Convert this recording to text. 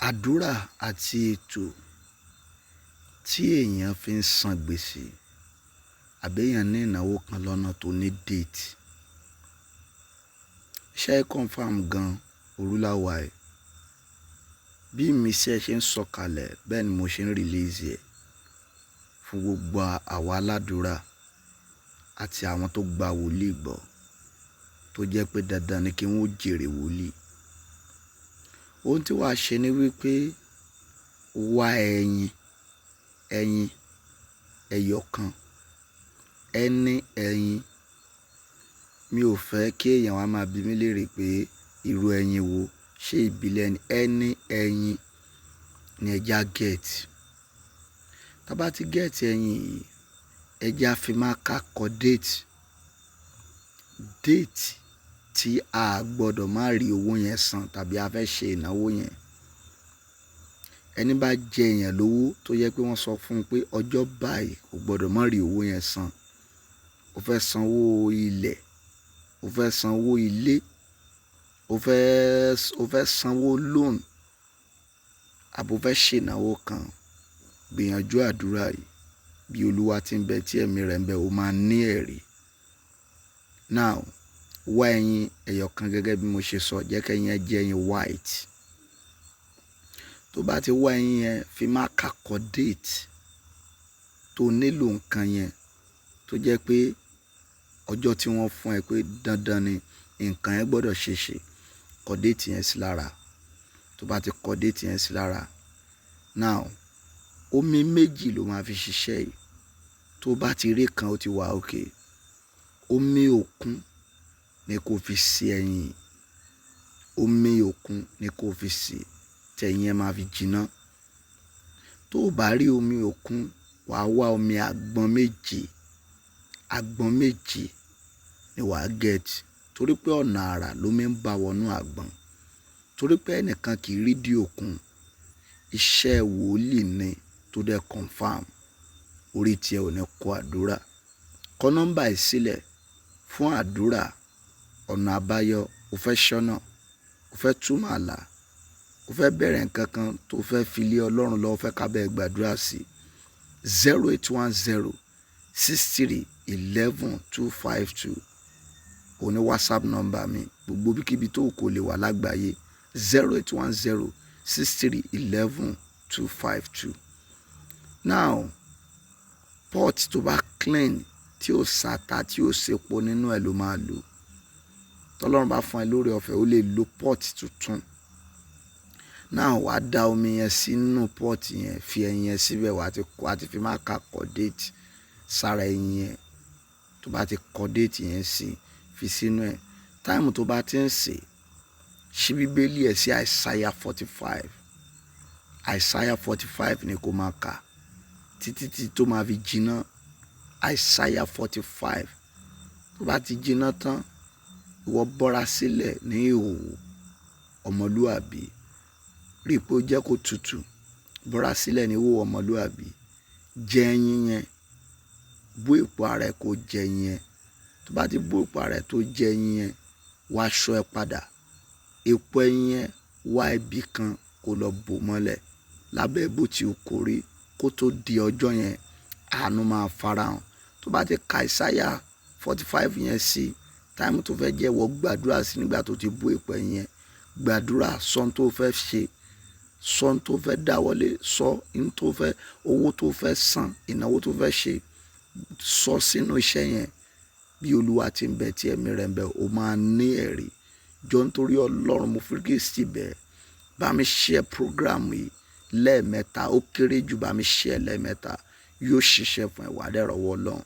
Àdúrà àti ètò tí èèyàn fi ń san gbèsè àbí èèyàn ní ìnáwó kan lọ́nà tó ní date. Iṣẹ́ confirm gan, òru la wà yìí. Bí ìmísí ẹ ṣe ń sọ̀kalẹ̀, bẹ́ẹ̀ ni mo ṣe ń release ẹ̀ fún gbogbo àwa aládùúrà àti àwọn tó gba wòlíì gbọ́, tó jẹ́ pé dandan ni kí wọ́n ó jèrè wòlíì. Ohun tí wàá ṣe ni wípé wá ẹyin, ẹyin ẹyọ kan, ẹni ẹyin. Mi ò fẹ́ kí èèyàn wá máa bi mí léèrè pé irú ẹyin wo, ṣé ìbílẹ̀ ni? Ẹni ẹyin ni ẹja get. Tí a bá ti get ẹyin yìí, ẹja fi marker kọ date. Date tí a gbọdọ̀ má rí owó yẹn san tàbí a fẹ́ ṣe ìnáwó yẹn. Ẹni bá jẹ èèyàn lówó tó yẹ pé wọ́n sọ fún un pé ọjọ́ báyìí kò gbọdọ̀ má rí owó yẹn san. O fẹ́ san owó ilẹ̀, o fẹ́ san owó ilé, o fẹ́ san owó loan, àbí o fẹ́ ṣe ìnáwó kan, gbìyànjú àdúrà yìí. Bí Olúwa tí ń bẹ, tí ẹ̀mí rẹ̀ ń bẹ, o máa ní ẹ̀rí. Now, wá ẹyin ẹyọ kan gẹ́gẹ́ bí mo ṣe sọ, jẹ́ kí ẹyin yẹn jẹ́ ẹyin white. Tó bá ti wá ẹyin yẹn, fi marker kọ date tó nílò nǹkan yẹn, tó jẹ́ pé ọjọ́ tí wọ́n fún ẹ pé dandan ni nǹkan yẹn gbọdọ̀ ṣe ṣe, kọ date yẹn sí lára. Tó bá ti kọ date yẹn sí lára, now, omi méjì ló máa fi ṣiṣẹ́ yìí. Tó bá ti rí kan, ó ti wà okay. Omi òkun ni kó fi ṣe ẹyin. Omi òkun ni kó fi sè, tí ẹyin yẹn máa fi jinná. Tó ò bá rí omi òkun, wàá wá omi àgbọn méje. Àgbọn méje ni wàá get. Torí pé ọ̀nà àrà lómi ń bá wọnú àgbọn. Torí pé ẹnìkan kì í rí dí òkun. Iṣẹ́ wòlíì ni tó dẹ̀ confirm. Orí tí ẹ ò ní kó àdúrà. Kọ nọ́mbà yìí sílẹ̀ fún àdúrà, ọ̀nà àbáyọ, o fẹ́ ṣọ́nà, o fẹ́ túmọ̀ àlà, o fẹ́ bẹ̀rẹ̀ nǹkan kan tó fẹ́ fi lé Ọlọ́run lọ, o fẹ́ ká bẹ́ẹ̀ gbàdúrà sí. 08106311252. Òun ní WhatsApp number mi. Gbogbo ibikíbi tó kò lè wà lágbàáyé. 08106311252. Now, pot tó bá clean, tí ò sata, tí ò sepo nínú ẹ̀ ló máa lò. Tọ́lọ́run bá fún ẹ lórí ọ̀fẹ́, o lè lo pot tuntun. Now, wàá da omi yẹn sínú pot yẹn, fi ẹyin yẹn síbẹ̀, wàá ti fi marker kọ date sára ẹyin yẹn. Tó bá ti kọ date yẹn sí, fi sínú ẹ̀. Time tó bá ti ń sè, ṣí Bíbélì ẹ sí Isaiah 45. Isaiah 45 ni kó máa kà títí tí tó máa fi jinná. Isaiah 45. Tó bá ti jinná tán, ìwọ bọ́ra sílẹ̀ ní ìhòhò ọmọlúàbí. Rí i pé ó jẹ́ kó tutù. Bọ́ra sílẹ̀ ní ìhòhò ọmọlúàbí. Jẹ ẹyin yẹn. Bó èpo ara ẹ kó jẹ ẹyin yẹn. Tó bá ti bó èpo ara ẹ tó jẹ ẹyin yẹn, wá aṣọ ẹ padà. Èpo ẹyin yẹn, wá ibi kan kó lọ bò mọ́lẹ̀ lábẹ́ bó ti kó rí kó tó di ọjọ́ yẹn, àánú máa farahàn. Tó bá ti ka Isaiah 45 yẹn sí, time tó fẹ́ jẹ́, ìwọ gbàdúrà sí nígbà tó ti bó èpo ẹyin yẹn. Gbàdúrà, sọ ohun tó fẹ́ ṣe, sọ ohun tó fẹ́ dáwọ́lé, sọ ohun tó fẹ́, owó tó fẹ́ san, ìnáwó tó fẹ́ ṣe, sọ sínú iṣẹ́ yẹn. Bí Olúwa tí ń bẹ, tí ẹ̀mí rẹ̀ ń bẹ, o máa ní ẹ̀rí. Jọ nítorí Ọlọ́run, mo fi Kristi bẹ̀. Bá mi share program yìí lẹ́ẹ̀mẹ́ta, ó kéré jù, bá mi share lẹ́ẹ̀mẹ́ta, yóò ṣiṣẹ́ fún ẹ, wà á dẹ̀ rọ́wọ́ Ọlọ́run.